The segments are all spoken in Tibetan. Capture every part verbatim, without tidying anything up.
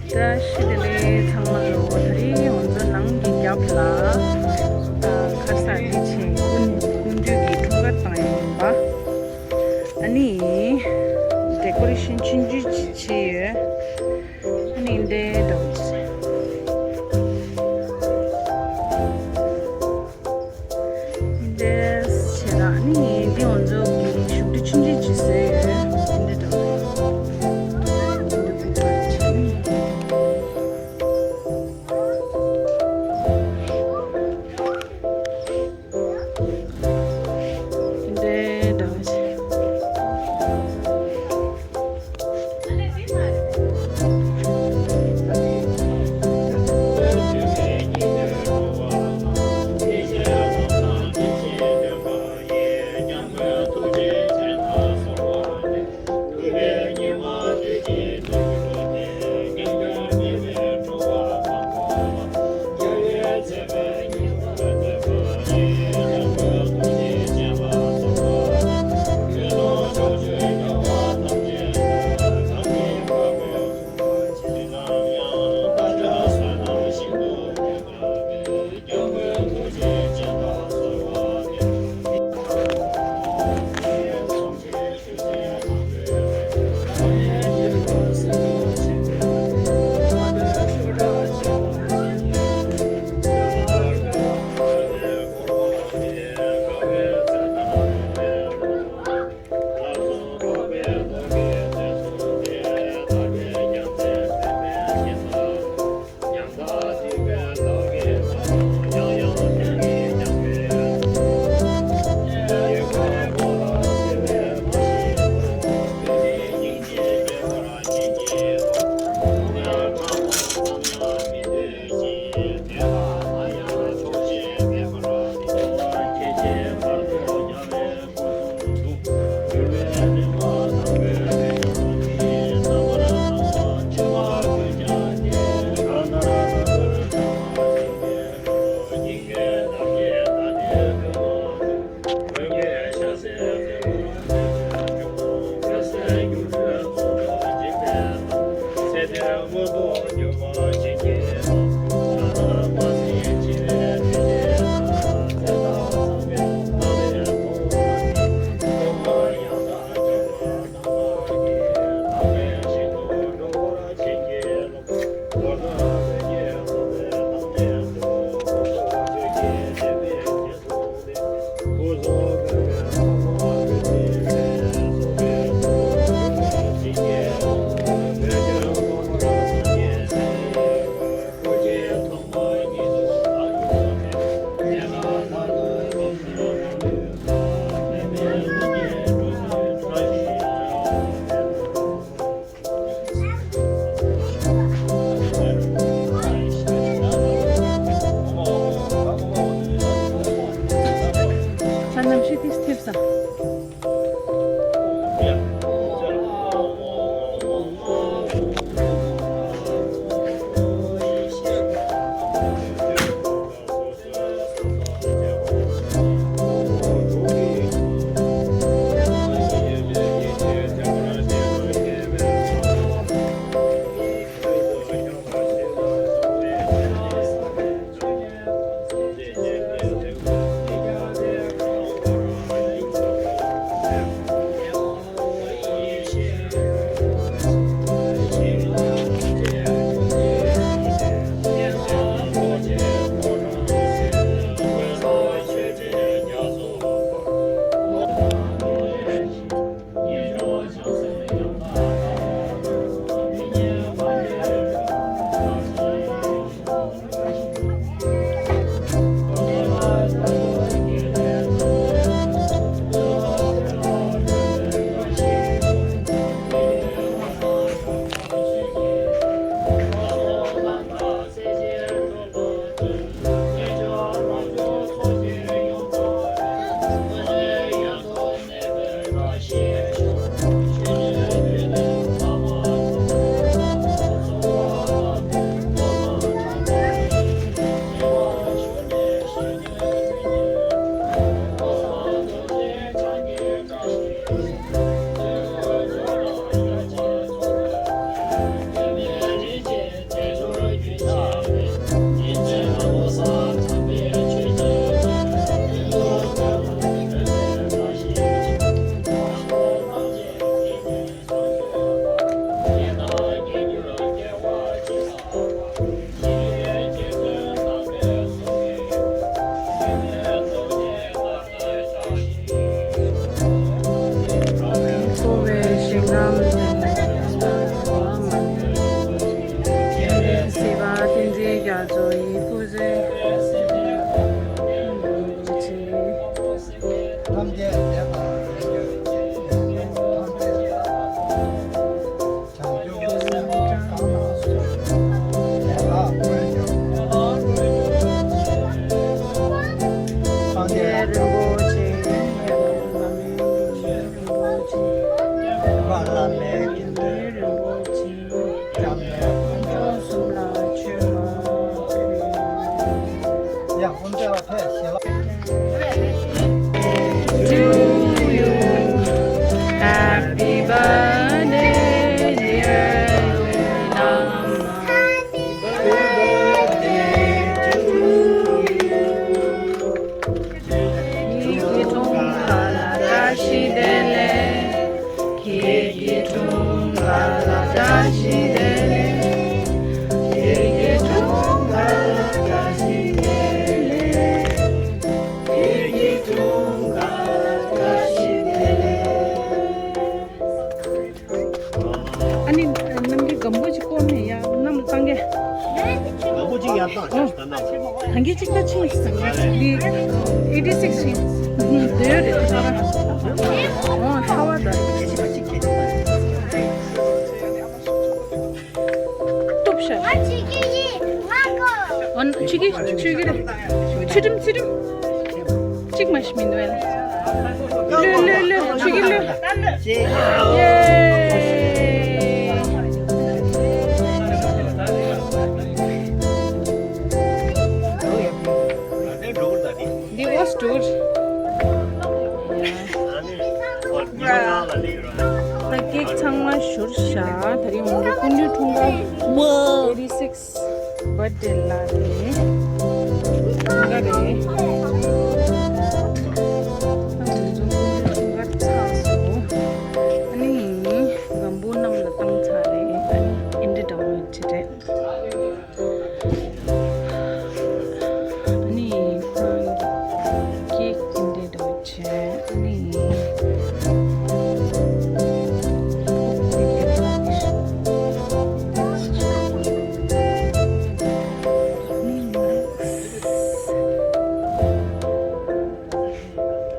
བཀྲ་ཤིས་བདེ་ལེགས་ཚང་མ་ལོ། དེ་རིང་ང་ཚོ་ནང་གི་རྒྱབ་ལ་ཨ་ཁར་ས་འདི་ཆེ་ཀུན་ཀུན་འདུས་ཀྱི་འཁྲུངས་སྐར་བཏང་ཡ་ཡིན་པ། ཨ་ནི་ཌེ་ཀོ་རེ་ཤན་ཆུང་ཆུང་ཅིག་བྱས་ཡོད། ཨ་ནི་འདི་འདྲ་བོ་ཅིག་འདྲས་བྱས་ན་ནི་འདི་ང་ཚོ་གི་བཞུགས་ཁྲི་ཆུང་ཆུང་ཅིག་བཟོས་ཡོད། འདི་འདྲ་བོ། འདི་འདྲ་བོ་བྱས། སངས་རྒྱས། ལམ་བུ་གཅིག་ཡར་བཏང་ཤག་ད་ནམ། ཐང་གི་གཅིག་ད་ཕྱིན་ཟིན་ན་འདི་ཨེ་ཊི་སིག་ཕྱིན། འདི་ཡོད་རེད་ད། འོ་ཚ་བ་ད། གཏུབ་ཤག་འོ་ཆུ་གི་ཆུ་གི་རེད། ཆུ་ཁྲིམ་ཆུ་ཁྲིམ། གཅིག་མ་ཤི་མི་འདུག་ཨེ་ལ། ལོས་ལོས་ལོས་ཆུ་གི་ལོས། ཡེ། འདི་ཝོ་སི་ཊུར། ད་ཀེག་ཚང་མ་བཞུར་ཤག་ད་རིང་ང་ཚོ་སྐུ་མདུན་འཁྲུངས་སྐར། ཨེ་ཊི་སིག་སི་བར་ཐི་ཌེ་ལ་རེད། འཁྲུངས་སྐར་རེད། ད་ང་ཚོ་སྐུ་མདུན་འཁྲུངས་སྐར་ཚར་སོང་། ཨ་ནི་སྒམ་པོ་གནམ་ལ་བཏང་ཚར་རེད། ཨ་ནི་ཨིན་ཌི་འདྲ་བོ་ཅིག་རེད། ཨ་ནི་ཁོ་རང་གི་ཀེག་དེ་འདྲ་འདྲ་བྱས། ཨ་ནི།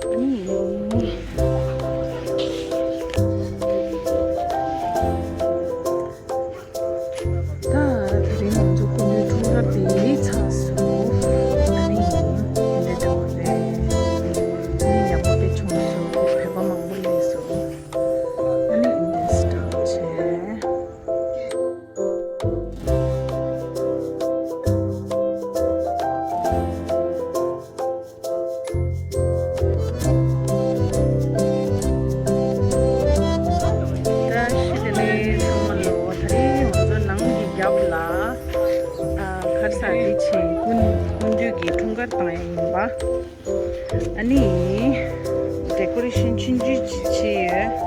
ཨ་ནི། ད་དེ་རིང་ང་ཚོ་སྐུ་མདུན་འཁྲུངས་སྐར་དེ་ཚར་སོང་། ཨ་ནི་འདི་འདྲ་བོ་རེད། ཨ་ནི་ཡག་པོ་དཔེ་བྱུང་སོང་། བོད་པ་མང་པོ་སླེབས་སོང་། ཨ་ནི་འདི་འདྲ་བྱས། བཀྲ་ཤིས་བདེ་ལེགས་ཚང་མ་ལོ། ད་རིང་ང་ཚོ་ནང་གི་རྒྱབ་ལ་ཨ་ག་རེ་ཟེར་དེ་བྱས་སྐུ་སྐུ་མདུན་གྱི་འཁྲུངས་སྐར་བཏང་ཡ་ཡིན་པ། ཨ་ནི་ཌེ་ཀོ་རེ་ཤན་ཆུང་ཆུང་ཅིག་བྱས་ཡོད།